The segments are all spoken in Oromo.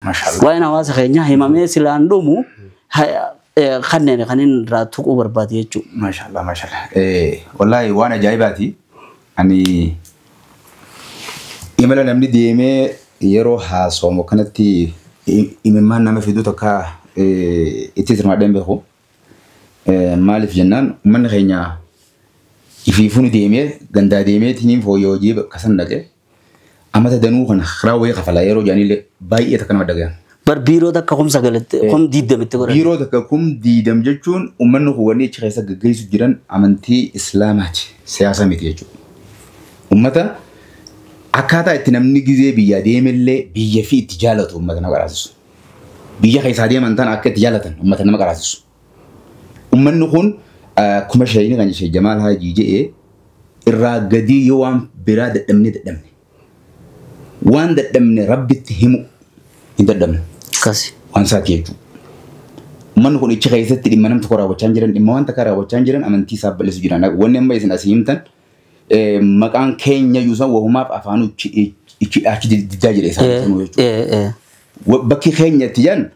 Maashaallah. Waa'een hawaasa keenyaa himamee silaan dhumu kanneen kan inni irraa tuquu barbaade jechuudha. Maashaallah maashaallah. Wallaahi waan ajaa'ibaati. Ani imala namni deemee yeroo haasawamu kanatti imimmaan nama fiduu takka itti hirmaadheen beeku. Maaliif jennaan uummanni keenya ifiifuu ni deemee gandaa deemee tiniin fooyyee hojii bakka san dhaqee amata danuu kana karaa wayii kafalaa yeroo jedhanillee baay'ee takka nama dhaga'ama. Bar biiroo takka 9,000tti 20,000tti godhan. Biiroo takka 20,000 jechuun uummanni kun wanni achi keessa gaggeessu jiran amantii Islaamaati. Siyaasa miti jechuudha. Uummata akkaataa itti namni gizee biyyaa deemellee biyya fi itti jaalatu uummata nama qaraasisu. Biyya keessaa deeman tana akka itti jaalatan uummata nama qaraasisu. Uummanni kun akkuma shayini kan ishee Jamaal Haajii jedhee irraa gadii yoo waan biraa dadhabne dadhabne. Waan dadhabne rabbitti himu hin dadhabne. Akkasi. Waan isaati jechuudha. Uummanni kun ichi keessatti dhimma namni tokko raawwachaa jiran dhimma waan takka raawwachaa jiran amantii isaa bal'isu jiran. Wanni amma isin asii himtan maqaan keenya yuusan wahumaaf afaanuu ichi achi diddaa jedhe isaan jechuudha. Bakki keenya itti jedhan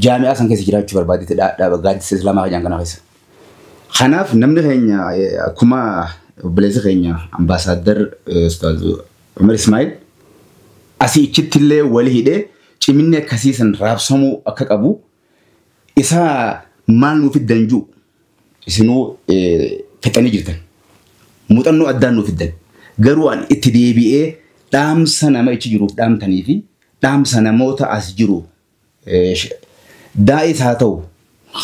jaami'aa san keessa jiraachuu barbaadetti dhaaba gaaddisa Islaamaa kan kana keessa. Kanaaf namni keenya akkuma obboleessi keenya ambaasaaddar Ustaaz Umar Ismail asii ichitti illee wali hidhee ciminni akkasii san raabsamuu akka qabu isa maal nuuf fiddan jiru isinuu fixanii jirtan. Muuxannoo addaan nuuf fiddan. Garuu an itti deebi'ee dhaamsa nama ichi jiruuf dhaamtanii fi dhaamsa namoota as jiru daa'is haa ta'u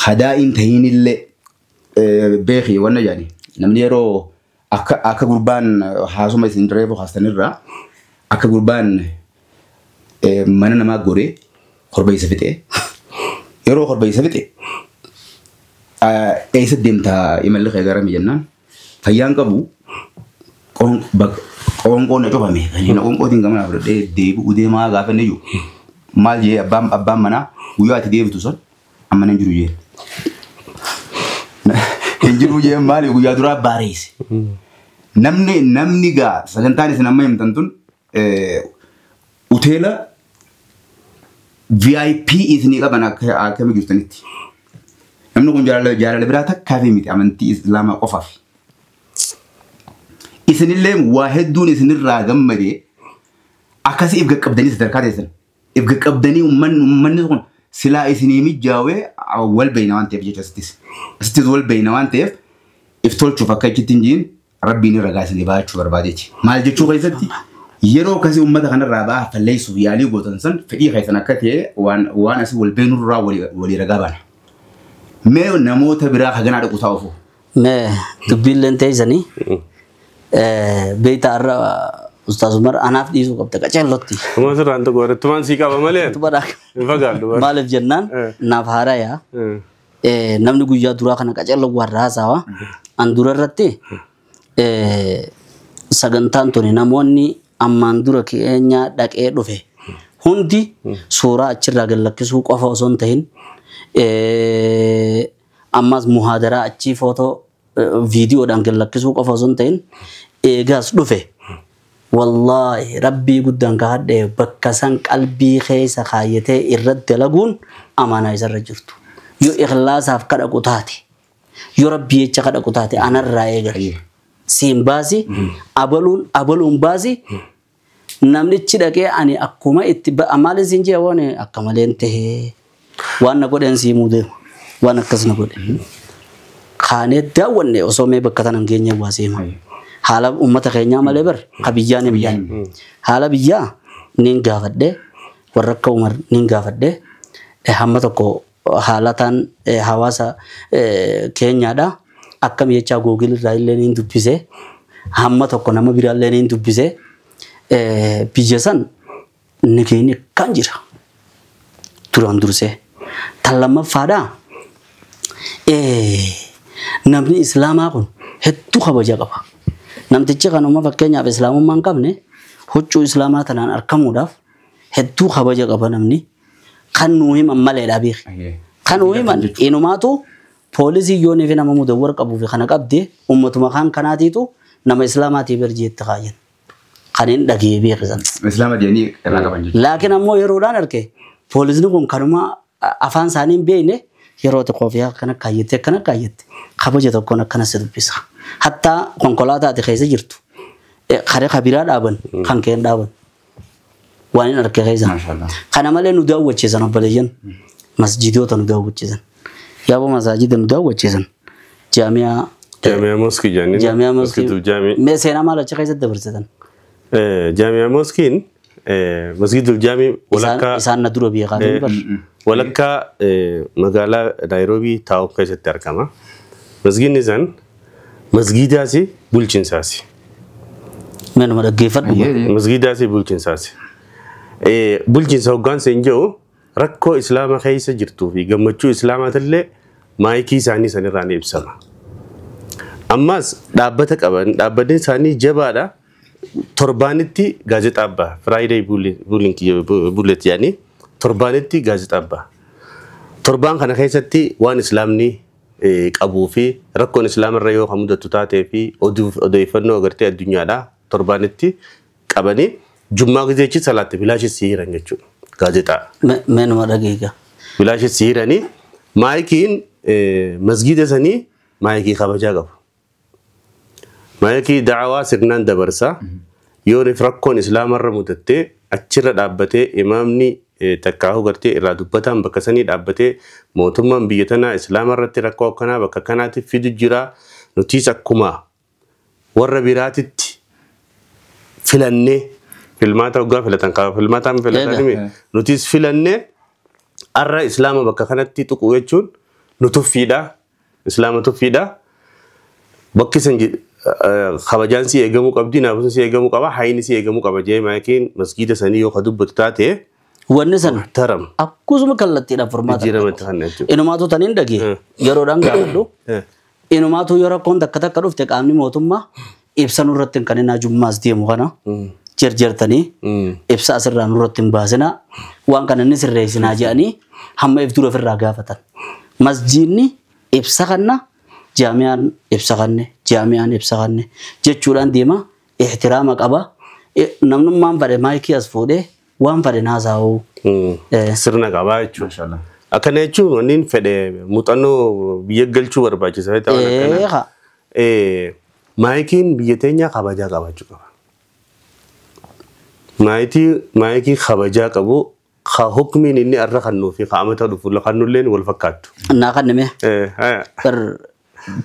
hadaa'iin tahiinillee beeki wanna jedhani. Namni yeroo akka gurbaan haasuma isin reefu haastanirraa akka gurbaan mana namaa goree korbeessa fixee yeroo korbeessa fixe eessa deemtaa imalli kee gara jennaan fayyaan qabu qoonqoon na cufame qoonqootiin gamana fudhadhee deebi'uu deemaa gaafa inni jiru maal jee abbaan manaa guyyaa ati deebitu sun amma nan jiru jee. Hin jiru jee maali guyyaa duraa baareesse. Namni gaa sagantaan isin amma himtan tun hoteela VIP isinii qaban akkami jirtanitti. Namni kun jaalala biraa takkaa fi miti amantii Islaamaa qofaaf. Isinillee waa hedduun isinirraa gammadee akkasii if qaqqabdanii sadarkaa teessan. If qaqqabdanii uummanni kun silaa isinii mijaawee wal beeyna waan ta'eef jecha asittis. Asittis wal beeyna waan ta'eef if tolchuuf akka achitti hin jiin rabbiin ragaa isinii baachuu barbaadeeti. Maal jechuu keessatti yeroo akkasii uummata kanarraa ba'aa falleessuuf yaalii gootan san fedhii keessan akka ta'e waan asii wal beenurraa walii ragaa baana. Mee namoota biraa haganaa dhaqu taa'ufu. Mee dubbiilleen teessanii beektaa irra Ustaaz Umar anaaf dhiisuu qabda qaceellotti. Kuma sirraan tokko irrattumaan sii qaba malee. Hin fagaadhu. Maaliif jennaan naaf haarayaa namni guyyaa duraa kana qaceelloo warra haasawaa an dura irratti sagantaan tuni namoonni ammaan dura keenya dhaqee dhufe hundi suuraa achirraa gad lakkisuu qofa osoo hin ta'in ammas muhaadaraa achii footoo viidiyoodhaan gad lakkisuu qofa osoo hin ta'in eegaas dhufe. Wallaahi rabbii guddaan ka hadhee bakka san qalbii keessa kaayyatee irratti dalaguun amaanaa isarra jirtu. Yoo ikhlaasaaf kadhaqu taate yoo rabbii jecha kadhaqu taate anarraa eegali. Siin baasi abaluun baasi namnichi dhaqee ani akkuma itti maaliin siin jee waan akka maleen tahee waan na godheen siimuu deema waan akkas na godhe. Kaanee daawwanne osoo mee bakka tana hin geenye waa seema. Haala uummata keenyaa malee bar ka biyyaa ni biyyaa. Haala biyyaa niin gaafadhe warra akka Umar niin gaafadhe hamma tokko haalataan hawaasa keenyaadha. Akkam jechaa Google irraa illee niin dubbise hamma tokko nama biraa illee niin dubbise biyya san nageenyi kan jira duraan dursee. Tan lammaffaadha namni Islaamaa kun hedduu kabaja qaba. Namtichi kanuma fakkeenyaaf Islaamummaa hin qabne huccuu Islaamaa tanaan argamuudhaaf hedduu kabaja qaba namni. Kan nuu himan maleedha beeki. Kan nuu himan inumaatu poolisii yoonii fi nama mudawwar qabuu fi kana qabde uummatuma kan kanaatiitu nama Islaamaatiif erjiitti kaayan. Kan hin dhagee beekisan. Islaama jedhanii irraa qaban jechuudha. Laakiin ammoo yeroodhaan arge poolisni kun kanuma afaan isaanii hin beekne yeroo xiqqoo fi akkana kaayyette akkana kaayyette kabaja tokkoon akkana si dubbisa. Hattaa konkolaataa ati keessa jirtu karee kabiraa dhaaban kan keen dhaaban waan hin arge keessa. Kana malee nu daawwachiisan obboleeyyan masjidoota nu daawwachiisan. Yaaboo masaajida nu daawwachiisan. Jaamiyaa Jaamiyaa Moskii jedhanii. Jaamiyaa Moskii. Mee seenaa maal achi keessatti dabarsitan? Jaamiyaa Moskiin masjidul jaamii walakkaa isaan na dura beekaa bar. Walakkaa magaalaa Naayiroobii taa'u keessatti argama. Masjidni isaan masjidaasi bulchiinsaasi. Menuma dhaggeeffadhu. Masjidaasi bulchiinsaasi. Bulchiinsa hoggaansa hin jiru rakkoo islaama keessa jirtuu fi gammachuu islaamaatillee maayikii isaanii sanirraa ni ibsama. Ammas dhaabbata qaban dhaabbanni isaanii jabaadha. Torbaanitti gaazexaa baha. Friday bullet jedhanii torbaanitti gaazexaa baha. Torbaan kana keessatti waan islaamni qabuu fi rakkoon islaamarra yoo mudatu taatee fi odeeffannoo agartee addunyaadha torbaanitti qabanii jummaa gizeechi salaatti bilaashis hiran jechuudha gaazexaa. Menuma dhageega. Bilaashis hiranii maayikiin masgiida sanii maayikii kabajaa qabu. Maayikii da'awaa sirnaan dabarsa. Yoo rakkoon islaamarra mudattee achirra dhaabbatee imaamni takkaahuu gartee irraa dubbataan bakka sanii dhaabbatee mootummaan biyya tanaa islaamarratti rakkoo akkanaa bakka kanaatti fidu jira. Nutis akkuma warra biraatitti filannee filmaata hoggaa filatan qaba filmaataan filatan nutis filannee arra islaama bakka kanatti tuqu jechuun nu tuffiidha. Islaama tuffiidha. Bakki san kabajaan si eegamuu qabdi naafni si eegamuu qaba hayni si eegamuu qaba jee maakiin masgiida sanii yoo ka dubbatu taate Wanni san taram akkasuma kallattiidhaan furmaata. Jijjiiramatti kan jechuudha. Inumaatu tan hin dhagee yeroodhaan gaafadhu. Inumaatu yoo rakkoon takka takka dhufte qaamni mootummaa ibsa nurratti hin kaninaa jummaas deemu kana jarjartanii ibsa asirraa nurratti hin baasinaa waan kana inni sirreessinaa jedhanii hamma if dura ofirraa gaafatan. Masjiidni ibsa kanna jaamiyaan ibsa kanne jaamiyaan ibsa kanne jechuudhaan deema ihtiraama qaba. Namnummaan fadhe maayikii as fuudhee waan fadhe naasaa'u. Sirna qabaa jechuudha. Akkana jechuun wanni fedhe muuxannoo biyya galchuu barbaachisa. Maayikiin biyya teenyaa kabajaa qabaachuu qaba. Maayikii kabajaa qabu ka hukmiin inni irra kannuu fi qaamata dhufu kannulleen wal fakkaattu. Naa kannime. Bar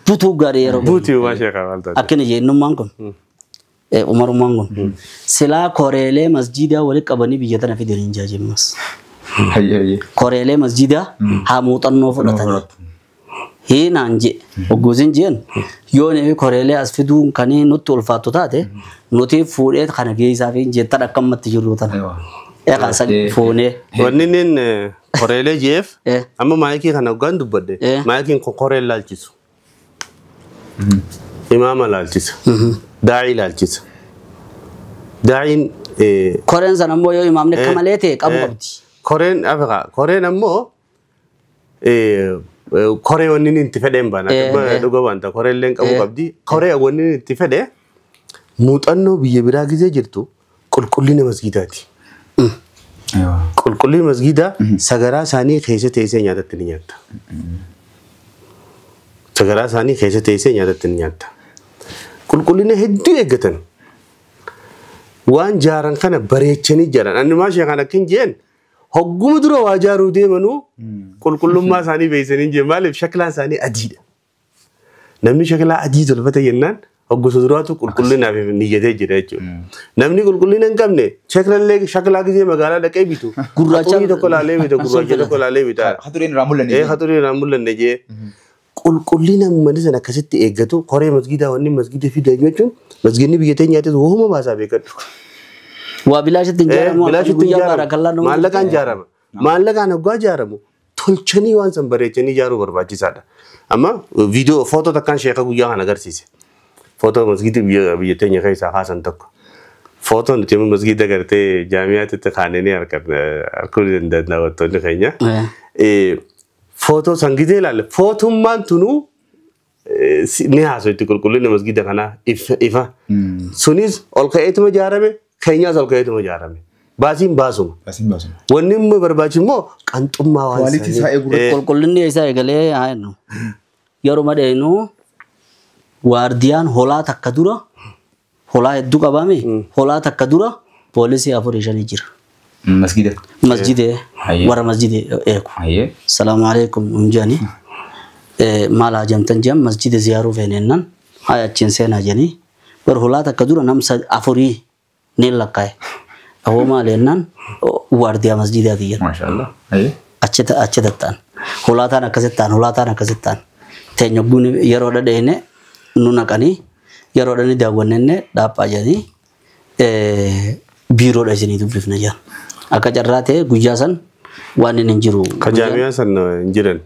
butuu gaarii yeroo. Buutii waan sheekaa maal taate. Akkina jennummaan kun. Umarummaan kun. Silaa koreelee masjiidaa walitti qabanii biyya tana fidan hin jaajimmas. Koreelee masjiidaa haa muuxannoo fudhatanii. Hiinaan jee hogguusin jeen yoo nuyi koreelee as fiduun kan nutti ulfaattu taate nuti fuudhee kana geessaa fi jettan akkamatti jirru tana. Egaa san fuunee. Wanni inni koreelee jeef amma maayikii kana hoggaan dubbadde maayikiin kun koree laalchisu. Imaama laalchisa. Daa'ii laalchisa. Daa'iin. Koreen sana ammoo yoo imaamni akka malee ta'e qabu qabdi. Koreen Afrikaa koreen ammoo koree wanni inni itti fedhe hin baana. Dhuga waanta koree illee qabu qabdi. Koree wanni inni itti fedhe muuxannoo biyya biraa gizee jirtu qulqullina masgiidaati. Qulqullina masgiidaa sagaraa isaanii keessa teessee nyaatatti ni nyaatta. Sagaraa isaanii keessa teessee nyaatatti ni nyaatta. Qulqullina hedduu eeggatan. Waan jaaran kana bareechanii jaaran. Ani maashee kana akkin jeen hogguma dura waa jaaruu deemanuu qulqullummaa isaanii beeksisanii jeen maaliif shaklaan isaanii adiidha. Namni shaklaa adii tolfate jennaan hoggosa duraatu qulqullinaaf niyyatee jira jechuudha. Namni qulqullina hin qabne shaklaa gisee magaalaa dhaqee bitu. Gurraacha tokko laalee bita gurraacha tokko laalee bita. Haxuriin irraa mul'anne. Haxuriin irraa mul'anne jee. Qulqullina uummanni sana akkasitti eeggatu koree masgiidaa wanni masgiida fida jechuun masgiidni biyya teenyaatis wahuma baasaa beekadhu. Waa bilaashitti hin jaaramu. Bilaashitti hin jaaramu. Maallaqaan jaarama. Maallaqaan hoggaa jaaramu tolchanii waan san bareechanii ijaaruu barbaachisaadha. Amma viidiyoo footoo takkaan sheeka guyyaa kana agarsiise. Footoo masgiida biyya teenya keessaa kaasan tokko. Footoo nuti immoo masgiida gartee jaamiyaatti kaananii harkuu danda'an daawwattoonni keenya. Footoo san gizee ilaalle footummaan tunuu ni haasoo itti qulqullina masgiida kanaa ifa. Sunis ol ka'eetuma ijaarame Keenyaas ol ka'eetuma ijaarame. Baasiin baasuma. Baasiin baasuma. Wanni immoo barbaachisu immoo qanxummaa waan Quality isaa eeguu irratti. Qulqullinni isaa eegalee haa jennu. Yeroo dheenuu waardiyaan holaa takka dura holaa hedduu qabame holaa takka dura poolisii 4-5 jira. Masgida. Masjidee warra masjidee eegu. Salaamu alaikum jedhanii maal hajamtan jedhan masjida ziyaaruu feeneennan haa achiin seenaa jedhanii bar holaa takka dura nam 4 ni lakkaa'e. Ahoo maal jennaan waardiyaa masjidaati jedhan. Maashaallah. Achi tattaan holaa taan akkasitti ta'an holaa taan akkasitti ta'an teenya guuni yeroo dhadheene nu naqanii yeroo dhani daawwannenne dhaaphaa jedhanii biiroodha isinii dubbifna jedhan. Akka carraa ta'e guyyaa san waan inni hin jiru. Ka jaamiyaa san hin jiran.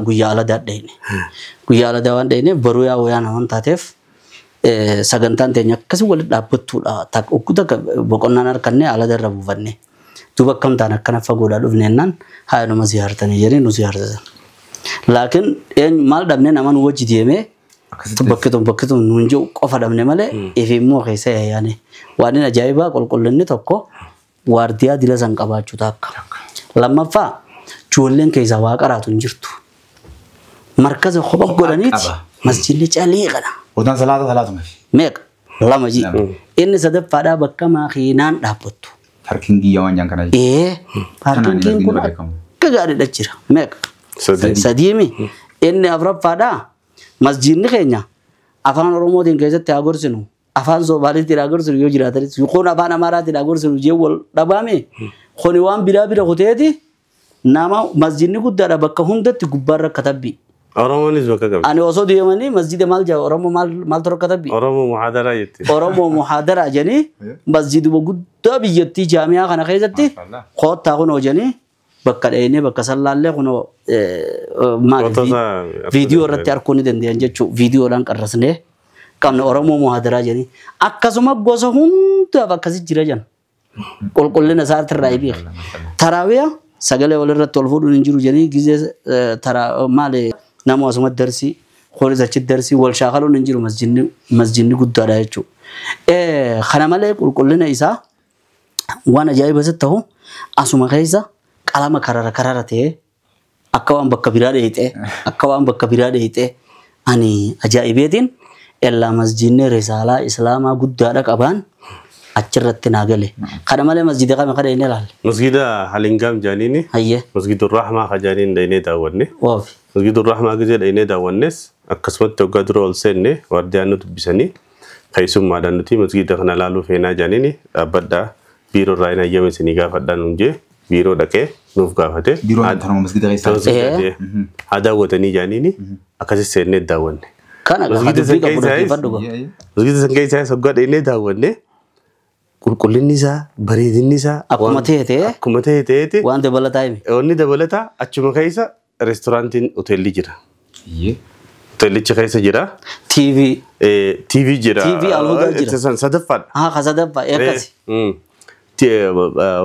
Guyyaa aladaa dhayne. Guyyaa aladaa waan dhayneef baruu yaa wayyaa namaan taateef sagantaan teenya akkasii walitti dhaabbattuudha. Takka boqonnaan harkannee aladaa irra buufanne. Duuba akkam ta'an akkana fagoodhaa dhufneennaan haa numa ziyaartanii jedhanii nu ziyaarsisan. Laakiin maal dhabnee nama nu wajji deemee bakki tun nuun jiru qofa dhabne malee ifi immoo keessa yaa'ane. Waan inni ajaa'ibaa qulqullinni tokko waardiyaa dila san qabaachuu takka. Lammaffaa ijoolleen keessaa waa qaraatu hin jirtu. Markaza kopha godhaniiti masjidni calii qaba. Otaan salaata salaatuma. Meeqa? 2 ji. Inni sadaffaadhaa bakka maakiinaan dhaabbattu. Parkingii waan jaan kana. Parkingiin kun akka gaariidha jira. Meeqa? 3. Inni afuraffaadhaa masjidni keenya afaan Oromootiin keessatti haa gorsinu. Afaan Somaaliitiin haa gorsinu yoo jiraatanis yookaan afaan Amaaraatiin haa gorsinu jee wal dhabaame kuni waan biraa bira kuteeti nama masjidni guddaadha bakka hundatti gubbaarra katabbi. Oromoonis bakka qabdi. Ani osoo deemanii masjida maal jaa Oromoo maal tura katabbi. Oromoo muhaadaraa jetti. Oromoo muhaadaraa jedhanii masjiduma guddaa biyyattii jaamiyaa kana keessatti koottaa kunoo jedhanii bakka dheenee bakka sallaallee kunoo maal viidiyoo irratti arguu ni danda'an jechuudha viidiyoodhaan qarrasnee. Qabna Oromoo muhaadaraa jedhanii akkasuma gosa hundaaf akkasi jira jedhan qulqullina isaatirraa beeka. Taraawiyaa sagalee walirratti ol fuudhuun hin jiru jedhanii gizee maali nama asuma darsii kunis achi darsii wal shaakaluun hin jiru masjidni guddaadha jechuudha. Kana malee qulqullina isaa waan ajaa'iba sitti ta'u asuma keessa qalama karara karara ta'ee akka waan bakka biraa dheeyxee akka waan bakka biraa dheeyxee ani ajaa'ibeetiin ella masjidni risaalaa islaamaa guddaadha qabaan achirratti naa gale. Kana malee masjida kama kana inni ilaalle. Masjida Halingaam jaaniini. Hayyee. Masjidu Rahmaa ka jaaniin dhaynee daawwanne. Oofi. Masjidu Rahmaa gisee dhaynee daawwannes akkasumatti waggaa dura ol seenne waardiyaan nu dubbisanii keessummaadhaan nuti masjida kana ilaaluu feenaa jaaniini dhaabbadhaa biiroo irraa hin hayyame isinii gaafadhaa nuun jee biiroo dhaqee nuuf gaafate. Biiroo tanuma masjida keessaa. Haa daawwatanii jaaniini akkasi seennee daawwanne. Kana masjida san keessa waggaa dhaynee daawwanne qulqullinni isaa bareedinni isaa akkuma ta'e ta'eeti waan dabalataa himi. Wanni dabalataa achuma keessa reestooraantiin hoteelli jira. Hoteellicha keessa jira. TV. TV jira. TV alhudaa jira. Sadaffaadha. Haa sadaffaa akkasi.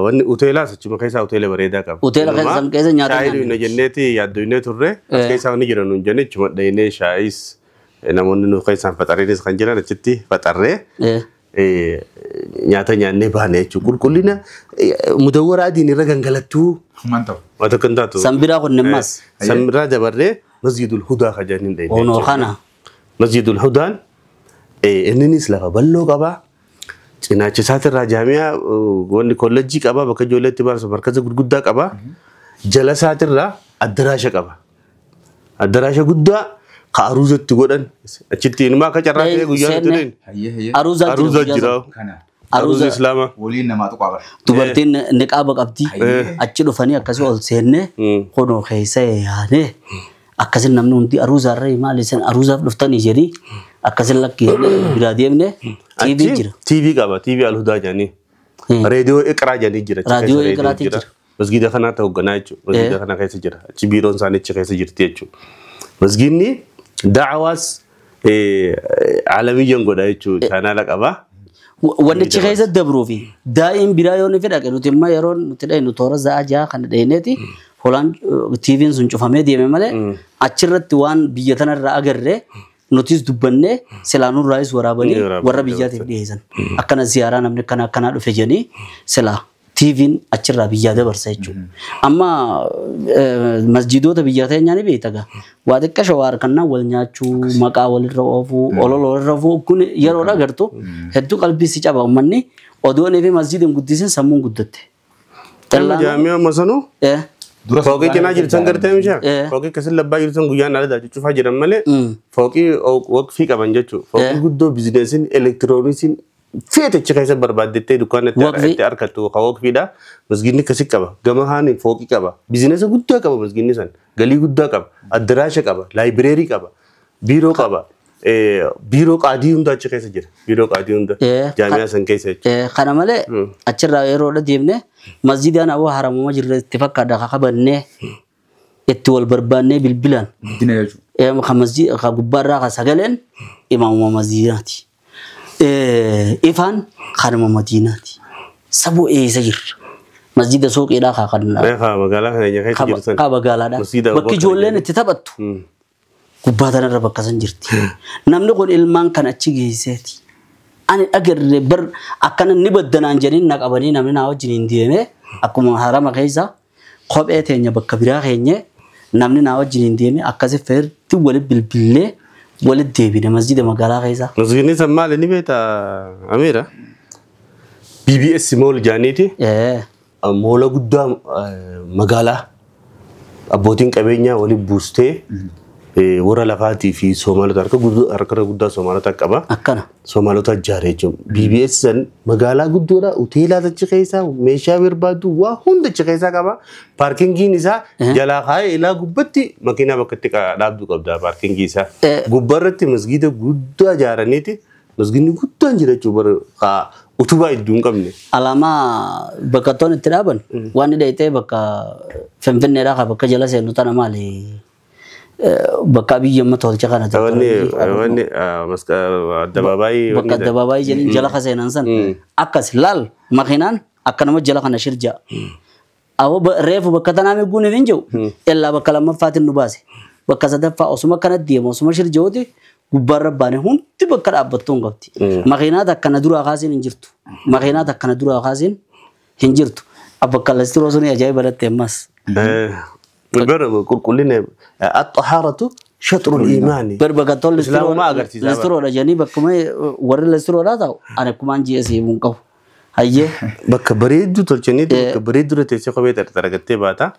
Wanni hoteelaas achuma keessa hoteela bareedaa qaba. Hoteela keessa keessa nyaata nyaanna. Shaayii nuyi jenneeti yaaddoinee turre as keessa wanni jira nuun jenne achuma dhaynee shaayis namoonni nu keessaan faxareenis kan jiran achitti faxarree. Nyaata nyaannee baane jechuudha. Qulqullina mudawwara adiin irra gangalattuu. Maal ta'u? Waan tokko hin taatu. Sanbiraa kun nimmas. Sanbiraa dabarree masjidul hudaa kan jedhaniin dhayne. Onoo kana. Masjidul hudaan inninis lafa bal'oo qabaa. Cinaacha isaatirraa jaamiyaa wanni kollejjii qabaa bakka ijoolleetti barsu markaza gurguddaa qabaa. Jala isaatirraa addaraasha qaba. Addaraasha guddaa ka aruuzatti godhan achitti inumaa akka carraa ta'e guyyaa nuti dhayne. Aruuzaa jira. Aruuza islaamaa. Waliin namaa tuqaa bara. Dubartiin niqaaba qabdi. Achi dhufanii akkasii ol seenne kunoo keessa yaanee akkasii namni hundi aruuzaarra maal isin aruuzaaf dhuftanii jedhii akkasii lakki biraa deemne TV jira. TV qaba TV alhudaa jedhanii. Reediyoo Iqraa jedhanii jira. Raadiyoo Iqraatii jira. Masgiida kanaa ta'u hoogganaa jechuudha. Masgiida kana keessa jira. Achi biiroon isaanii achi keessa jirti jechuudha. Masgiidni da'awaas alamiyyaan godha jechuudha. Chaanaala qaba. Wanni achi keessa dabruu fi daa'im biraa yoo ni fedha nuti immoo yeroo nuti dhaynu toora za'a ja'a kana dhayneeti holaan TV'n sun cufamee deeme malee achirratti waan biyya tanarraa agarree Nutis dubbannee silaa nurraayis waraabanii warra biyyaatiif dhiyeessan. Akkana ziyaaraa namni akkana akkanaa dhufe jedhanii silaa TV'n achirraa biyyaa dabarsa jechuudha. Amma masjidoota biyya teenyaa ni beekta gaa. Waa xiqqaa shawaa harkannaa wal nyaachuu, maqaa walirra oofuu, olola walirra oofuu kun yeroo agartu hedduu qalbii si caba uummanni odoonii fi masjidin guddisin sammuun guddatte. Jaamiyaa masanuu fooqii cinaa jirtu san gartee mishaa fooqii akkasii labbaa jirtu san guyyaan ala cufaa jiran malee fooqii waqfii qaban jechuudha. Fooqii guddoo bizineesiin elektirooniksiin feete achi keessa barbaaddettee dukkaana itti argattu ka waqfiidha. Masgiidni akkasii qaba. Gama haani fooqii qaba. Bizineesa guddaa qaba masgiidni san. Galii guddaa qaba. Addaraasha qaba. Laayibireerii qaba. Biiroo qaba. Biiroo qaadii hunda achi keessa jira. Biiroo qaadii hunda jaamiyaa san keessa jechuudha. Kana malee achirraa yeroodha deemne masjidaan awwa haramuma jirre itti fakkaata kakabannee itti wal barbaannee bilbilaan. Guddina jechuudha. Ka masjid ka gubbaarraa ka sagaleen imaamuma masjidaati. Ifaan kanuma madiinaati. Saboo eessa jirra? Masjida suuqiidhaa kaa kan. Magaalaa kana keessa jirtu san. Ka magaalaadha. Bakki ijoolleen itti taphattu. Gubbaa tanarra bakka san jirti. Namni kun ilmaan kan achi geesseeti. Ani agarre bar akkana ni baddanaan jedhanii na qabanii namni na wajjin hin deeme akkuma harama keessa kophee teenya bakka biraa keenye namni na wajjin hin deeme akkasi feerti wali bilbillee wali deebine masjida magaalaa keessa. Masjidni san maali ni beektaa Amiira? BBS mool jaaniiti. Moola guddaa magaalaa abbootiin qabeenyaa wali buustee warra lafaatii fi Soomaalota harka guddaa Soomaalota qaba. Akkana. Soomaalota ijaaree jechuudha. BBS san magaalaa guddoodha. Hoteelaa achi keessaa meeshaa barbaadu waa hunda achi keessaa qaba. Paarkingiin isaa jalaa kaa'ee ilaa gubbatti makiinaa bakka itti dhaabdu qabda paarkingii isaa. Gubbaarratti masgiida guddaa ijaaraniiti. Masgiidni guddaan jira jechuudha utubaa iddoo hin qabne. Alaamaa bakka toon itti dhaaban waan hidhatee bakka Finfinneedhaa bakka jala seenu tana maali? Bakka biyya amma tolcha kana Wanni addabaabaayii. Bakka addabaabaayii jedhanii jala kaseenan san akkas laal makiinaan akkanuma jala kana shirja. Awwa reefu bakka tanaa miguun hin jiru illaa bakka lammaffaatiin nu baase bakka sadaffaa osuma kana deemu osuma shirja'uuti gubbaarra baane hundi bakka dhaabbattuu hin qabdi. Makiinaa akkana duraa kaasiin hin jirtu. Makiinaa akkana duraa kaasiin hin jirtu. Bakka lastiroo suni ajaa'iba latte ammas. Qulqullina axxahaaratu shaxrul iimaani. Barbakattoon listiroodha jedhanii bakkuma warri listiroodhaa ta'u ani akkumaan ji'a seemuu hin qabu. Hayyee. Bakka bareedduu tolchanii bakka bareedduu teessee kophee xarxaragattee baata.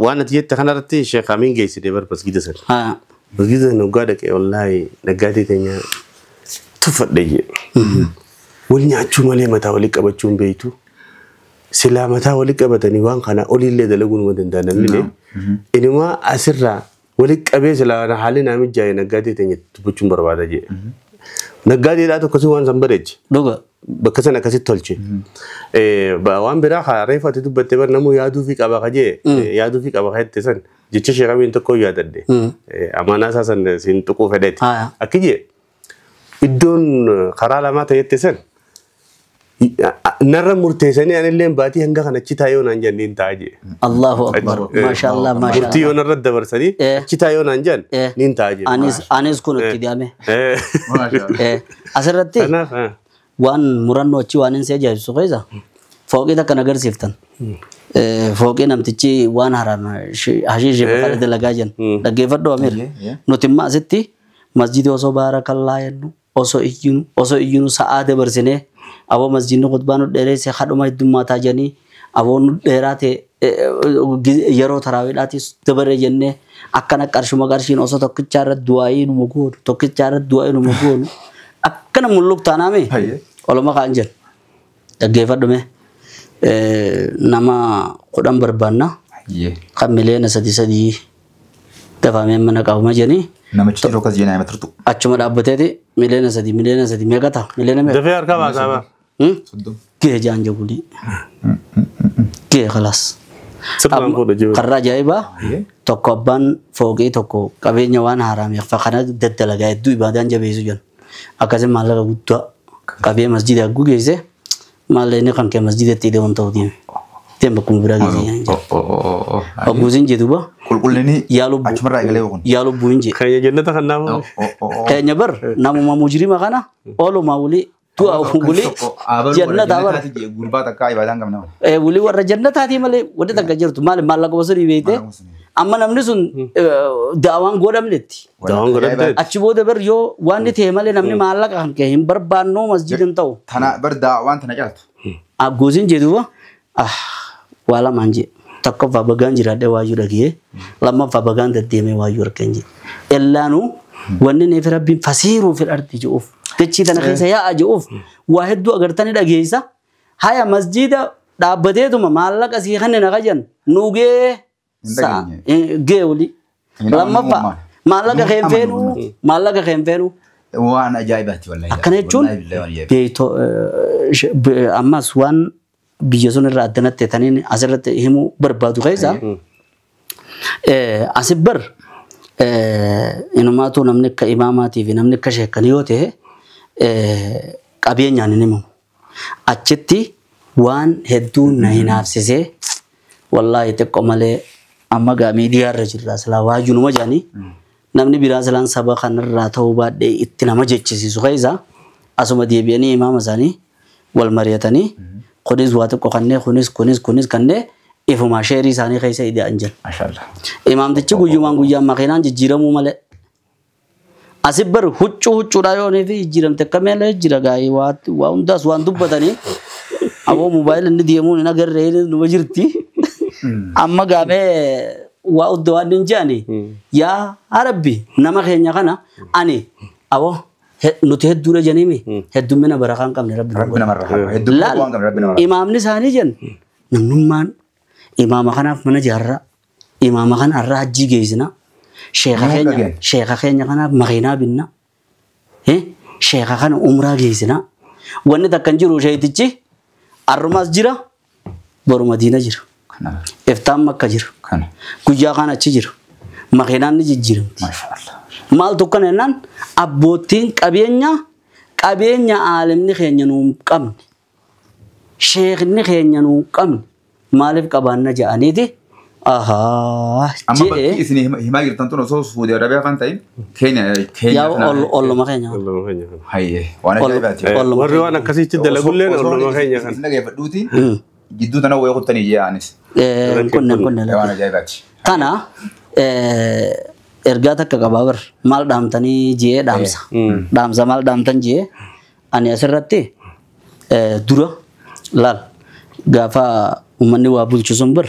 Waan ati jette kanarratti Sheekh Amiin geessite bar masgiida sana. Masgiida sana waggaa dhaqee wallaahi naggaatee teenya tuffadhe jee. Wal nyaachuu malee mataa walii qabachuu hin beektu. Silaa mataa walii qabatanii waan kana oliillee dalaguu numa danda'a namni. Inumaa asirraa walii qabee silaa haalli naamijjaa'e naggaatee teenya dubbachuun barbaada jee. Naggaateedhaa tokkosi waan san bareeche. Dhuga. Bakka sana akkasitti tolche. Waan biraa reefu ati dubbattee bar namuu yaaduu fi qaba kajee yaaduu fi qaba kajette san jecha Sheekh Amiin tokko yaadadde. Amaanaa isaa san siin tuquu fedheeti. Akki jee iddoon karaa lamaa ta'etti san narra murteessanii anillee baatii hanga kana achi taa'ee naan jedhan niin ta'a jee. Allahu akbar. Maashaallah maashaallah. Murtii yoo narra dabarsanii achi taa'ee naan jedhan niin ta'a jee. Anis kun itti deeme. Asirratti waan murannoo achi waan hin see ajaa'ibsu keessa fooqii takka agarsiiftan. Fooqii namtichi waan haraam hashiishee bakka dalagaa jiran dhaggeeffadhu Amiir. Nuti immoo asitti masjidii osoo baarakallaa jennu osoo iyyinu sa'aa dabarsinee aboo masjidni khutbaa nu dheeresse hadhuma heddummataa jedhanii aboo nu dheeraa ta'e yeroo taraawiidhaatis dabaree jennee akkana qarshuma qarshiin osoo tokkicha irratti du'aayii numa goonu tokkicha irratti du'aayii numa goonu akkana mulluq taanaame oluma kaan jedhu dhaggeeffadhume nama 10 barbaanna kan miliyoona 3 dafamee mana qabama jedhanii. Namichi yeroo akkas jenna nama turtu. Achuma dhaabbateeti miliyoona 3 miliyoona 3 meeqa ta'a miliyoona meeqa. Dafee harka baasaa baa. Gee jaan jagulii. Gee khalaas. Karra ajaa'ibaa tokko abbaan fooqii tokko qabeenya waan haarameef kana daddalagaa hedduu ibaadaan jabeessu jiran. Akkasii maallaqa guddaa qabee masjida hagguu geesse maallaqni kan kee masjidatti hidhee ta'uu deeme. Deem bakkuma biraa geessi. Ogguusin jedhuba. Qulqullinni Yaa lubbuu. achumarraa eegalee kun. Yaa lubbuu hin jedhe. Keenya jannata kan naamu. Keenya bar namuma mujrima kana oolumaa wulii du'a wulii jannata bar. Gurbaa takkaa ibaadaan qabna. Wulii warra jannataatii malee wanti takka jirtu maali maallaqa osoo beekte amma namni sun da'awaan godhamnetti. Da'awaan godhamteetti. Achi booda bar yoo waan ni ta'e malee namni maallaqa kan kee hin barbaannoo masjida hin ta'u. Tana bar da'awaan tana caaltu. Aggoosiin jedhuba waa lamaan jedhe. Tokkoffaa bagaan jiraadhee waayyuu dhagee lammaffaa bagaan deddeemee waayyuu argeen jedhe. Ellaanuu wanni neefi rabbiin fasiiruu fil ardi jedhuuf dachii tana keessa yaa'a jedhuuf waa hedduu agartanii dhageessa. Haya masjida dhaabbateetuma maallaqa sii kanne na qajan nugee gee olii. Lammaffaa maallaqa keen feenuu maallaqa keen feenuu. Waan ajaa'ibaati wallahi. Akkana jechuun beeytoo ammas waan biyya sun irraa addanatti taniin asirratti himuu barbaadu keessa asi bar inumaatu namni akka imaamaatii fi namni akka sheekanii yoo ta'e qabeenyaan hin himamu. Achitti waan hedduu na hinaafsisee wallaahi xiqqoo malee amma gaa miidiyaa irra jirra silaa waayyuu numa jedhanii namni biraa silaan saba kanarraa ta'uu baadhee itti nama jechisiisu keessa asuma deebi'anii imaama isaanii wal mari'atanii kunis waa xiqqoo kannee kunis kunis kunis kannee ifuma sheerii isaanii keessa ida'an jira. Mashallah. Imaamtichi guyyumaan guyyaan makiinaan jijjiiramuu malee. Asi bar huccuu huccuudhaa yoo fi jijjiiramte akka meelee jira gaa'ee waa hundaas waan dubbatanii aboo moobaayilii inni deemuun hin agarree numa jirti. Amma gaamee waa hunda waan hin jedhani yaa Rabbi nama keenya kana ani aboo nuti hedduudha jeniimi heddummina barakaa hin qabne Rabbi. Rabbi namarraa haa hedduu waan qabne Rabbi namarraa. Imaamni isaanii jennu namnummaan imaama kanaaf mana jaarraa imaama kana har'a hajjii geessina sheeka keenya kanaaf makiinaa binna sheeka kana umraa geessina wanni takka hin jiru sheetichi arrumaas jira boru madiina jira iftaan makka jira guyyaa kana achi jira makiinaan ni jijjiiramti. Maal tokko jennaan abboottiin qabeenya qabeenya aalimni keenya nuu hin qabne sheekni keenya nuu hin qabne maaliif qabaanna jedhaniiti ahaa Amma bakki isin himaa jirtan tun osoo Suudi Arabiyaa kan ta'in Keenya Keenya yaa olluma keenya. Olluma keenya kana. Hayyee waan ajaa'ibaati. Warri waan akkasitti dalagulleen olluma keenya kana. Isin dhageeffadhuuti jidduu tana wayii kuttanii jee anis. Kunne kunne. Waan ajaa'ibaati. Tana ergaa takka qabaa bar maal dhaamtanii jee dhaamsa. Dhaamsa maal dhaamtan jee ani asirratti dura laal gaafa uummanni waa bulchu sun bar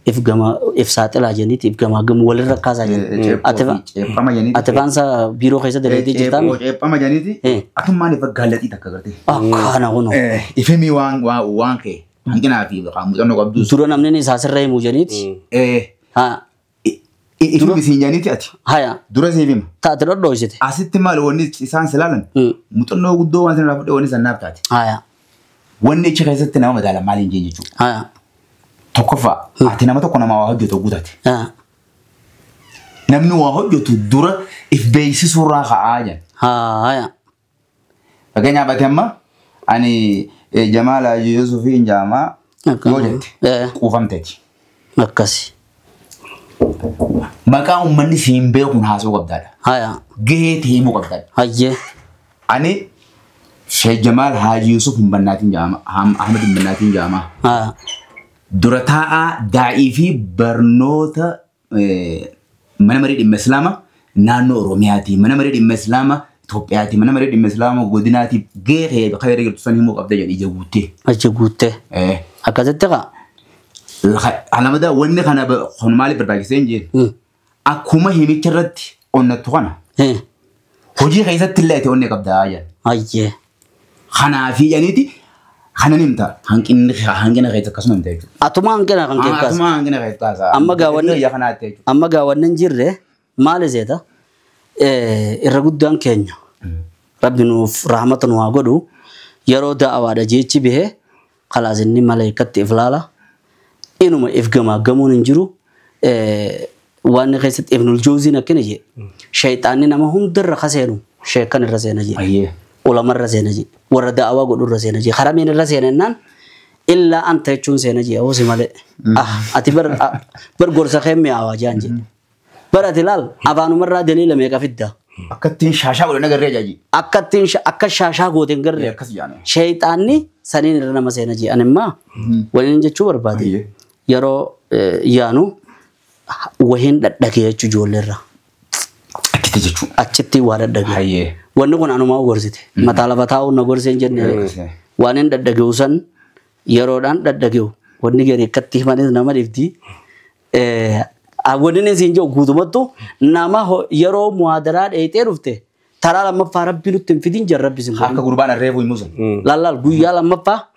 if gama if saaxilaa jeniiti if gamaa gamu walirra kaasaa jenni. Ceephama jeniiti. Ati faansa biiroo keessa dalagaa jirtaa mi? Ceephama jeniiti. Atummaan ifa gaallaxii takka gartee. Akkaana kunoo. Ifimi waan waan kee hanqinaa fi muuxannoo qabdu. Dura namni isaa sirra himuu jeniiti. Haa. Ifimi siin jeniiti ati. Haya. Dura siif hima. Taate dhodhooysite. Asitti maal wanni isaan silaalan muuxannoo guddoo waan sanarraa fudhee wanni sannaaf taate. Haya. Wanni achi keessatti nama madaala maaliin jeen jechuudha. Haya. Tokkoffaa ati nama tokko nama waa hojjetu guutate. Namni waa hojjetu dura if beeksisuurraa ka'aa jedhan. Haya. Fakkeenyaaf ati amma ani Jamaala Yuusufiin jaamaa yoo jette quufamteeti. Akkasi. Maqaa uummanni siin beekuun haasoo qabdaadha. Haya. Gahee ta'e himuu qabdaadha. Hayyee. Ani Sheekh Jamaal Haaji Yuusuf Humbannaatiin jaama Ahmed Humbannaatiin jaamaa. Haya. Dura taa'aa daa'ii fi barnoota mana marii dhimma Islaamaa naannoo Oromiyaati. Mana marii dhimma Islaamaa Itoophiyaati. Mana marii dhimma Islaamaa godinaati. Gahee kan jirtu san himuu qabda jedhi ija guuttee. Ija guuttee. Akkasitti kaa. Alamadaa wanni kana kun maaliif barbaachisee hin jeen? Akkuma himicha irratti onnattu kana. Hojii keessatti illee ati onnee qabdaa jedhan. Hayyee. Kanaafi jedhaniiti kanan himta hanqinni hanqina keessa akkasuma himta jechuudha. Atuma hanqina kan keessa. Atuma hanqina keessa kaasa. Amma gaawwanni amma gaawwanni hin jirre maal iseeta irra guddaan keenya rabbi nuuf rahmata nu haa godhu yeroo da'awaadha jechi bahee khalaas inni malaayikatti if laala inuma if gamaa gamuun hin jiru waan keessatti Ibnul Jawziin akkana jee shayxaanni nama hundarra kaseenu sheekan irra seena jee. Ulama irra seena jee warra da'awaa godhu irra seena jee harameen irra seenennaan Illaa anta jechuun seena jee hoosi malee. Ati bar gorsa kee mi'aawaa jaan jee. Bar ati laal afaanumarraa daliila meeqa fidda. Akkattiin shaashaa godhe nagarree jaaji. Akkattiin akka shaashaa goote hin garree. Akkas jaane. Sheexaanni saniin irra nama seena jee. Ani immaa waliin jechuu barbaade. Yeroo yaanu wahiin dhadhagee jechuu ijoolleerra. Achitti jechuudha. Achitti waa dhadhagee. Wanni kun anumaa gorsite. Mataa lafa taa'uun na gorsee hin jenne. Waan hin dhadhageewu san yeroodhaan dhadhageewu. Wanni gadi akkatti himanis nama dhibdi. Wanni inni siin jedhu guutumattu nama yeroo muhaadaraa dheeyxee dhufte taraa lammaffaa rabbi nutti hin fidin jira rabbi sin godhin. Akka gurbaan arreefu himu sun. Lallaal guyyaa lammaffaa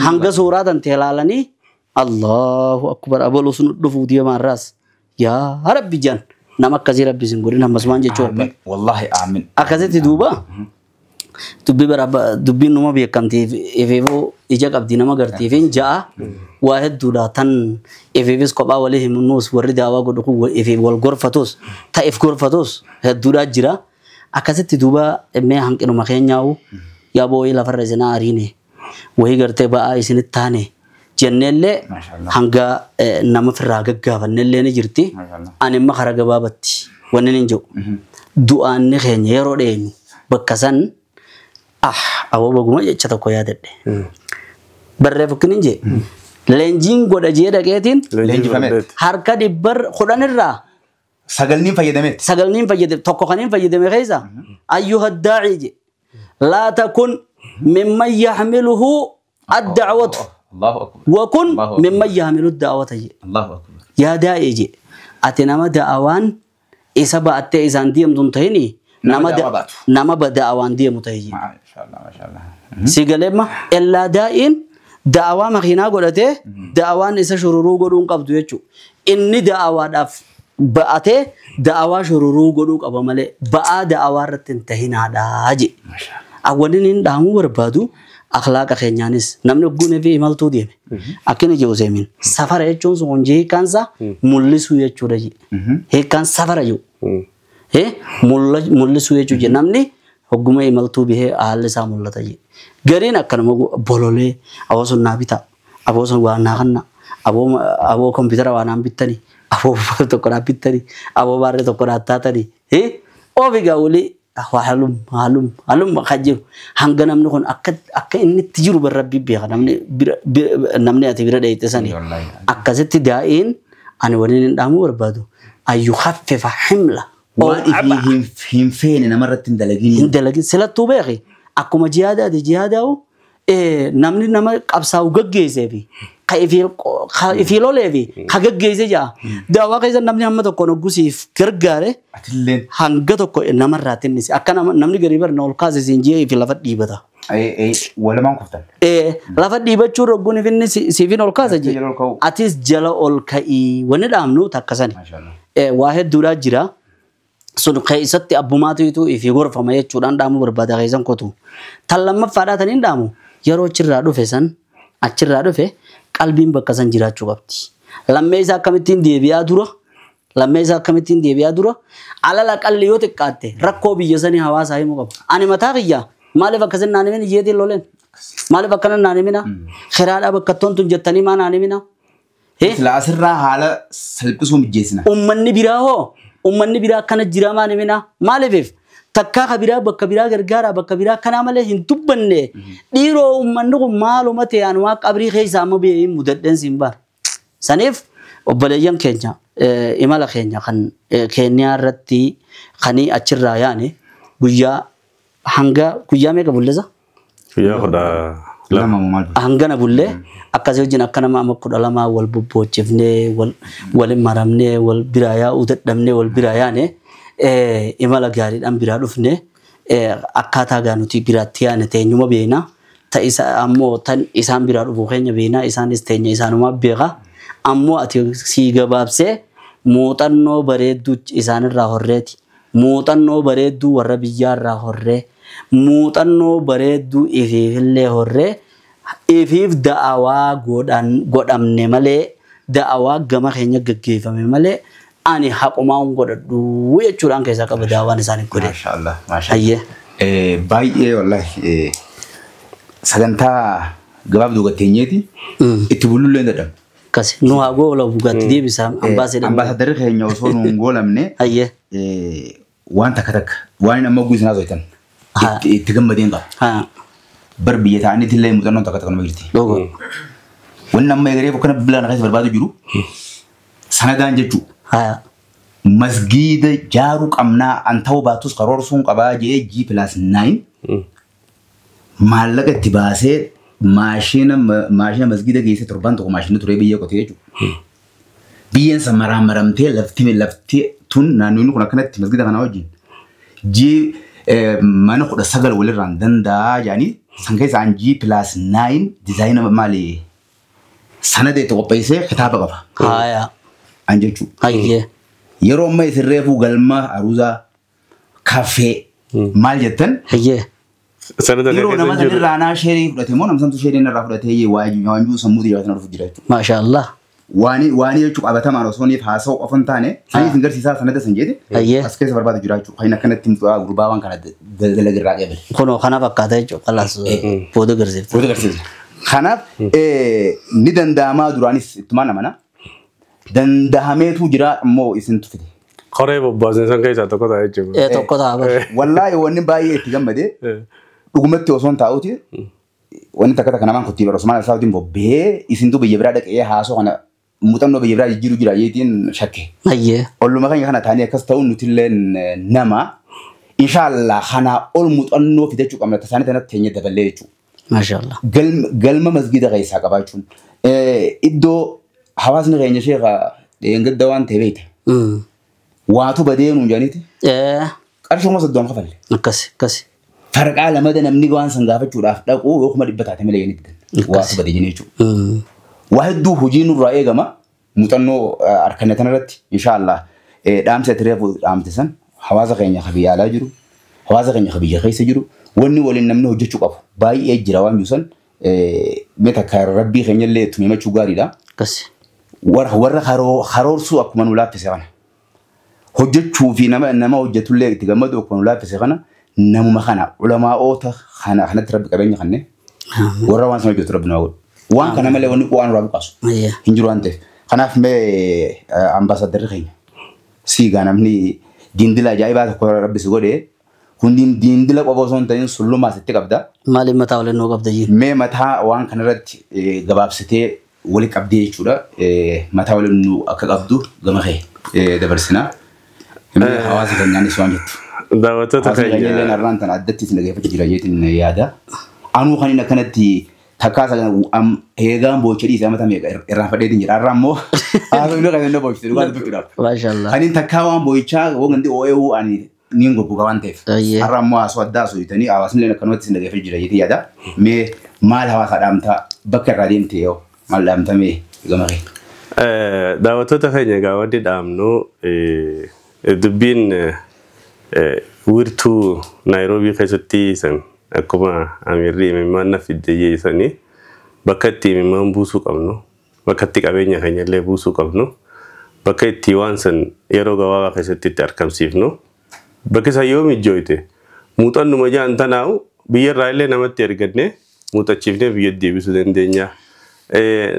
hanga suuraa tan teelaalanii Allahu akbar abaluu sun dhufuu deemaarraas yaa rabbi jan nama akkasii rabbi sin godhin hammasumaan jechuu barbaada. Wallaahi aamin. Akkasitti duuba dubbii bara dubbiin numa beekamtiif ifeefuu ija qabdi nama gartiif hin ja'a waa hedduudha tan ifeefis kophaa walii himnuus warri daawaa godhu kun ifeef wal gorfatus ta'eef gorfatus hedduudha jira. Akkasitti duuba mee hanqinuma keenyaa'u yaa boo'ii lafarra isinaa ariine wayii gartee ba'aa isinitti taane jenneellee hanga nama firraa gaggaafannellee ni jirti. Ani imma karaa gabaabatti wanni hin jiru. Du'aanni keenya yeroo dheenyu bakka san awwa baguma jecha tokko yaadadhe. Barree fukkin hin jee. Leenjiin godha jee dhaqeetiin harka 110 irraa sagalniin fayyadameet. Sagalniin fayyadame tokko kaniin fayyadame keessa ayyuha daa'i je. Laa takun mimman yaxmiluhu ad-da'watu. Allahu akbar. Wa kun mimman yaxmilu ad-da'wata je. Allahu akbar. Yaa daa'i je. Ati nama da'awaan isa ba'attee isaan deemtu hin ta'ini nama da'awaan deemu ta'e je. Maashaallah maashaallah. Si galeemma illaa daa'iin da'awaa makiinaa godhatee da'awaan isa shururuu godhuu hin qabdu jechuudha. Inni da'awaadhaaf ba'atee da'awaa shururuu godhuu qaba malee ba'aa da'awaa irratti hin tahinaadhaa je. Awwalin hin dhaamuu barbaadu akhlaaqa keenyaanis namni ogguunee fi imaltuu deeme. Akkina jiru seemin safara jechuun sun hojii hiikkaansa mul'isuu jechuudha je. Hiikkaan safara jiru. Mul'isuu jechuudha namni hogguma imaltuu bihee haalli isaa mul'ata je. Gariin akkanuma bololee aboo sun naa bitaa aboo sun waa naa kanna aboo kompiitara waa naan bittanii aboo tokko naa bittanii aboo baarree tokko naa taatanii ofi gaawulii haalum haalum haalum kan jiru hanga namni kun akka inni itti jiru barra rabbii beeka namni ati bira dheeyte sanii akkasitti daa'iin ani waliin hin dhaamuu barbaadu ayyu khaffifa himla. Waan ifii hin feene namarratti hin dalagin. Hin dalagin silattuu beeki akkuma jihaadaati jihaadaa'u namni nama qabsaa'u gaggeessee fi ka ifii lolee fi ka gaggeesse ja'a. Daawwaa keessa namni hamma tokkoon hoggusiif gargaare hanga tokko namarraa tinnise akka namni garii barna ol kaase siin jee fi lafa dhiibata. Walumaan kuftan. Lafa dhiibachuu rogguun ifinni siifin ol kaase jee atis jala ol ka'ii wanni dhaamnu takka sani. Waa hedduudhaa jira. Sun keessatti abbumaatu ifii gorfama jechuudhaan dhaamuu barbaada keessan kotu. Tan lammaffaadhaa tan hin dhaamu yeroo achirraa dhufe san achirraa dhufe qalbiin bakka san jiraachuu qabdi. Lammee isaa akkamittiin deebi'aa dura lammee isaa akkamittiin deebi'aa dura alala qalli yoo xiqqaatte rakkoo biyya sanii hawaasaa himuu qaba. Ani mataa kiyyaa maaliif akkasin naan himin iyyeetiin loleen? Maaliif akkana naan himina? Kiraadhaa bakka tontun jettanii maa naan himina? Asirraa haala salphisuu mijeessina. Uummanni biraa hoo? Uummanni biraa akkana jira maan himina? Maaliif takkaa ka biraa bakka biraa gargaara bakka biraa kanaa malee hin dubbanne dhiiroo uummanni kun maaluma ta'e ani waa qabrii keessa amma biyya mudadheen siin baara. Saniif obboleeyyan keenya imala keenya kan Keeniyaa irratti kan achirraa yaane guyyaa hanga guyyaa meeqa bullesa? Guyyaa 12. Hangana bullee akkasii wajjin akka nama amma 12 wal bobbochifnee wal maramnee wal biraa yaa'uu dadhabnee wal biraa yaane imala gaariidhaan biraa dhufne akkaataa gaa nuti biraatti yaane teenyuma beekna. Ta isa ammoo tan isaan biraa dhufu keenya beekna isaanis teenya isaanumaa beeka. Ammoo ati sii gabaabsee muuxannoo bareedduu isaanirraa horreeti. Muuxannoo bareedduu warra biyyaarraa horree. Muuxannoo bareedduu ifiifillee horree. Ifiif da'awaa godhamne malee da'awaa gama keenya gaggeeffame malee ani haqumaan godhadhu jechuudhaan keessaa qaba da'awaan isaaniif godhe. Maashaallah maashaallah. Baay'ee wallahi sagantaa Gabaabduu gatteenyeeti itti bullullee hin dadhabne. Akkas nu haa goolabu gatti deebisa ambaasadara. Ambaasadarri keenya osoo nu hin goolamne Hayyee. waan takka takka waan inni amma guusin haasoftan itti gammadeen qaba. Haa. Bar biyya ta'anitti illee muuxannoon takka takka nama jirti. Dhuga. Wanni amma egeree akkana bilaan keessa barbaadu jiru sanadaan jechuudha. Haa. Masgiida jaaruu qabnaa an ta'uu baatus karoorsuun qabaa jedhee G+9 maallaqa itti baasee maashina masgiida geessee torban tokko maashina turee biyya qotee jechuudha. Biyyeen san maraan maramtee lafti tun naannoonni kun akkanatti masgiida kanaa wajjin G mana 19 walirraan danda'a jedhanii san keessa an G+9 dizaayina maali sanada itti qopheessee kitaaba qaba. Haa. An jechuudha. Hayyee. Yeroo ammaa isin reefuu galma aruuzaa kafee maal jettan Hayyee. Sanada yeroo keessa nama hin jiru. sanirraa naa sheerii fudhate moo nama santu sheerii narraa fudhatee waanjuu sammuu xiyyaatan dhufu jira jechuudha. Maasha Allah. Waanii jechuun qabatamaan osoo niif haasa'u qofa hin taane sanii isin garsiisaa sanada san jedhe Hayyee. as keessa barbaadu jira jechuudha. Kan akkanatti himtu gurbaa waan kana dalaga irraa qabale. Kunoo kana fakkaata jechuudha. Kalaas booda agarsiifta. Booda agarsiisa. Kanaaf ni danda'amaa duraanis ittumaan amana. Danda'ameetu jira immoo isintu fide. Koree bobbaasin san keessaa tokko ta'a jechuudha. Tokko ta'a bara. Wallaahi wanni baay'ee itti gammadee dhugumatti osoo hin taa'uti wanni takka takka namaan kottii bara Osmaan Alsaatiin bobbee isintu biyya biraa dhaqee haasoo kana muuxannoo biyya biraa jijjiiru jira jeetiin shakke. Hayyee. Olluma keenya kana taa'anii akkas ta'uun nutillee nama inshaallah kanaa ol muuxannoo fidachuu qabna tasaanii tanatti teenya daballee jechuudha. Maasha Allah. Galma masgiida keessaa qabaachuun iddoo hawaasni keenya sheekha dheengadda waan ta'e beekta. Waatu badee nuun jedhaniiti qarshuma 30 kafalle. Akkas akkas. Farqaa lamada namni waan san gaafachuudhaaf dhaqu yoo 100 taate malee inni didan. Waatu badee jennee jechuudha. Waa hedduu hojii nurraa eegama muuxannoo harkanne tanarratti inshaallah dhaamsa itti reefu dhaamte san hawaasa keenya ka biyya alaa jiru hawaasa keenya ka biyya keessa jiru wanni waliin namni hojjechuu qabu baay'ee jira waan jiru san mee takka rabbii keenya illee itti himachuu gaariidha. Akkas. Warra karoorsuu akkuma nu laaffise kana hojjechuu fi nama hojjetullee itti gammadu akkuma nu laaffise kana namuma kana ulamaa'oota kana kanatti rabbi qabeenya kanne warra waan sana hojjetu rabbi nama godhu. Waan kana malee wanni qu'aan irraa buqaasu hin jiru waan ta'eef. Kanaaf mee ambaasadarri keenya siigaa namni diindila ajaa'ibaa tokko rabbi si godhee hundiin diindila qofa osoo hin ta'in sullumaa sitti qabda. Maaliif mataa waliin nuu qabda jiru? Mee mataa waan kanarratti gabaabsitee wali qabdee jechuudha. Mataa waliin nu akka qabdu gama kee dabarsinaa. Hawaasa keenyaanis waan jettu. Daawwattoota Hawaasni keenya illee keenya har'aan tana addatti isin dhaggeeffachaa jira jeetiin yaada. Anuu kan inni akkanatti takkaa eegaan boochee dhiisee amata meeqa irraan fadheetiin jira. Har'a ammoo haasofni kan inni boochise dhugaa dubbachuudhaaf. Maasha Allah. Kan inni takkaa waan boo'ichaa waan gandi oo'ee ani niin goggoga waan ta'eef. Ayyee. Har'a ammoo haasoo addaa haasoo jettanii hawaasni illee akkanumatti isin dhaggeeffachaa jira jeetiin yaada. Mee maal hawaasa dhaamtaa bakka irraa deemte yoo maal dhaamta mee gama kee? Daawwattoota keenya egaa wanti dhaamnu dubbiin wiirtuu Naayiroobii keessatti san akkuma Amirri imimmaan na fidde jeesanii bakka itti imimmaan buusuu qabnu bakka itti qabeenya keenya illee buusuu qabnu bakka itti waan san yeroo gabaabaa keessatti itti argamsiifnu bakki san yoo mijjooyte muuxannuma jaan tanaa'u biyyarraa illee namatti erganne muuxachiifnee biyyatti deebisuu dandeenya.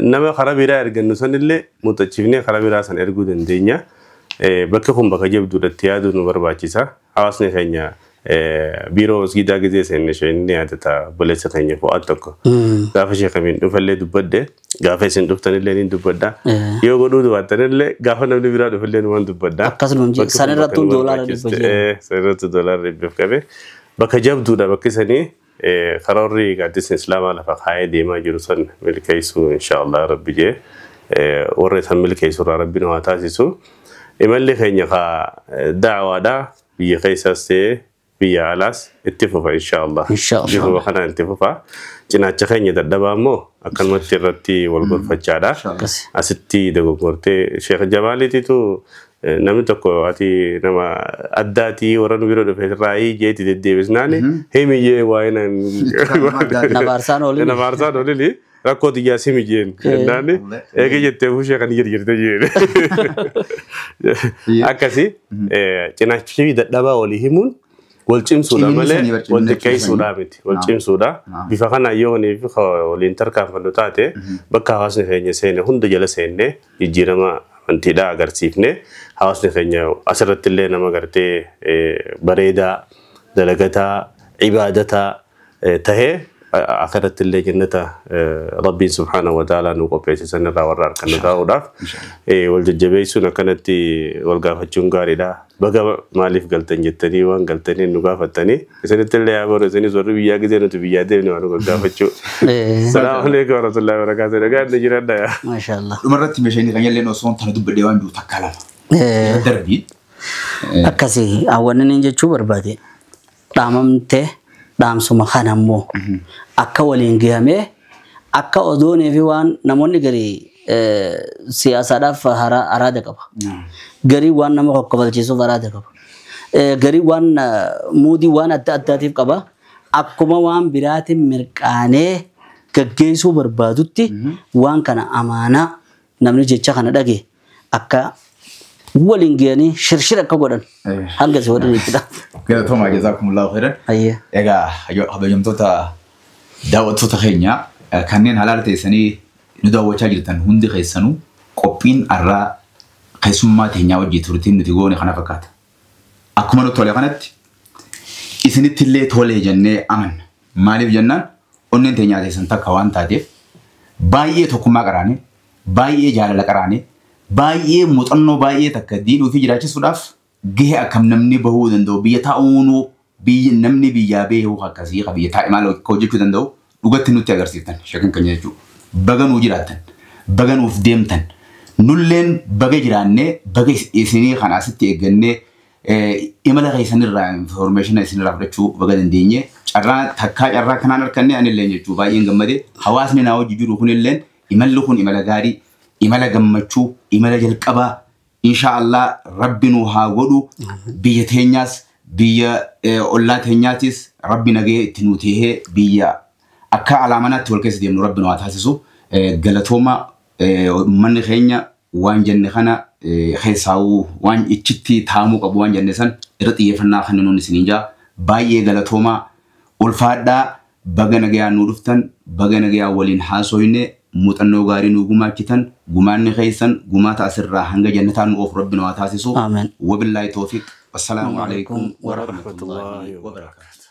Nama karaa biraa ergannu sanillee muuxachiifnee karaa biraa san erguu dandeenya. Bakki kun bakka jabduudhatti yaaduu nu barbaachisa. Hawaasni keenya biiroo masgiidaa gizee seenne isheen ni yaadata obboleessa keenya fo'aat tokko. Gaafa ishee kamiin dhufallee dubbadde gaafa isin dhuftanillee ni dubbadda. Yoo godhuu dubaattanillee gaafa namni biraa dhufallee numaan dubbadda. Akkasuma Bakki kun sanirrattuu bakka nu doolaara dhibba barbaachiste. jira. Sanirrattuu doolaara dhibbaaf qabe. Bakka jabduudha bakki sanii karoorri gaaddisni islaamaa lafa kaayee deemaa jiru san milkeessuu inshaallah rabbi jee warra san milkeessu irraa rabbi nu haa taasisu. Imalli keenya kaa da'awaadha biyya keessaas ta'ee biyya alaas itti fufa inshaallah. Inshaallah. Bifuma kanaan itti fufa. Cinaacha keenya dadhabaa immoo akkanumatti irratti wal gorfachaadha. Akkas. Asitti dogoggortee Sheekh Jamaaliititu namni tokko ati nama addaatii warra nu bira dhufe raayii jeetti deddeebisnaani himiyyee waa'ee nan Nabaarsaan olini. Nabaarsaan olini rakkoo xiyyaas himiyyeen jennaani eega jettee fuushee kan jirjirte jeen. Akkasi cinaachi dadhabaa walii himuun Wal cimsuudha Cimina malee sanii wal barcimina xiqqeessuudha miti. Wal cimsuudha. Bifa kanaan yoo waliif waliin tarkaanfannu taate bakka hawaasni keenya seene hunda jala seenne jijjiirama amantiidhaa agarsiifne hawaasni keenya asirratti illee nama gartee bareedaa dalagataa ibaadataa tahee akhiratti illee jannata rabbiin subhaanahu wa ta'aalaa nu qopheesse sanirraa warra harkannu ta'uudhaaf wal jajjabeessuun akkanatti wal gaafachuun gaariidha. Baga maaliif galtan jettanii waan galtanii nu gaafattanii isinitti illee yaa baru isinis warri biyyaa gisee nuti biyyaa deemne waan nu gaggaafachu. Salaamu alaikum warahmatullahi wabarakatuh. Nagaan nu jiradha yaa. Maashaallah. Dhumarratti meeshaan kan illee osoo tana dubbadhee waan jiru takka lama. Darbii. Akkasii hawwanni inni jechuu barbaade dhaamamtee dhaamsuma kana immoo akka waliin gahamee akka odoonii fi waan namoonni garii siyaasaadhaaf araada qaba. Garii waan nama kokkobalchiisuuf araada qaba. Garii waan muudii waan adda addaatiif qaba. Akkuma waan biraatiin mirqaanee gaggeessuu barbaadutti waan kana amaanaa namni jecha kana dhage akka waliin gahanii shirshir akka godhan hanga si godhan jechuudha. Galatoomaa jazaakumullahu khairan. Ayyee. Egaa kabajamtoota daawwattoota keenya kanneen halaala teessanii nu daawwachaa jirtan hundi keessanuu qophiin har'aa keessummaa teenyaa wajjin turtiin nuti goone kana fakkaata. Akkuma nutti tole kanatti isinitti illee tole jennee amanna. Maaliif jennaan onneen teenyaa teessan takka waan taateef baay'ee tokkummaa qaraane, baay'ee jaalala qaraane, baay'ee muuxannoo baay'ee takka diinuu fi jiraachisuudhaaf gahee akkam namni bahuu danda'u biyya taa'uunuu biyyi namni biyyaa beeku akkasii ka biyya taa'e maal akka hojjechuu danda'u dhugatti nutti agarsiiftan shakkan keenya jechuudha. Baga nuu jiraattan, baga nuuf deemtan, nulleen baga jiraannee baga isinii kana asitti eeggannee imala keessanirraa information isinirraa fudhachuu baga dandeenye carraa takkaa carraa kanaan harkanne anilleen jechuu baay'een gammade hawaasni naa hojii jiru kunilleen imalli kun imala gaarii imala gammachuu imala jalqabaa insha Allah rabbi nu haa godhu biyya teenyaas biyya ollaa teenyaatis rabbi nagee itti nu tahee biyya akka alaamanaatti wal keessa deemnu rabbi nu haa taasisu galatooma manni keenya waan jenne kana keessaawuu waan ichitti taa'amuu qabu waan jenne san irra xiyyeeffannaa kan nuun isiniin jaa baay'ee galatoomaa ulfaadhaa baga nagayaan nu dhuftan baga nagayaan waliin haasoyne muuxannoo gaarii nu gumaachitan gumaanni keessan gumaata asirraa hanga jannataa nu oofu rabbi nu haa taasisu. Amiin. Wabillaahi toofiq. Wassalaamu alaikum warahmatullaahi wabarakaatu.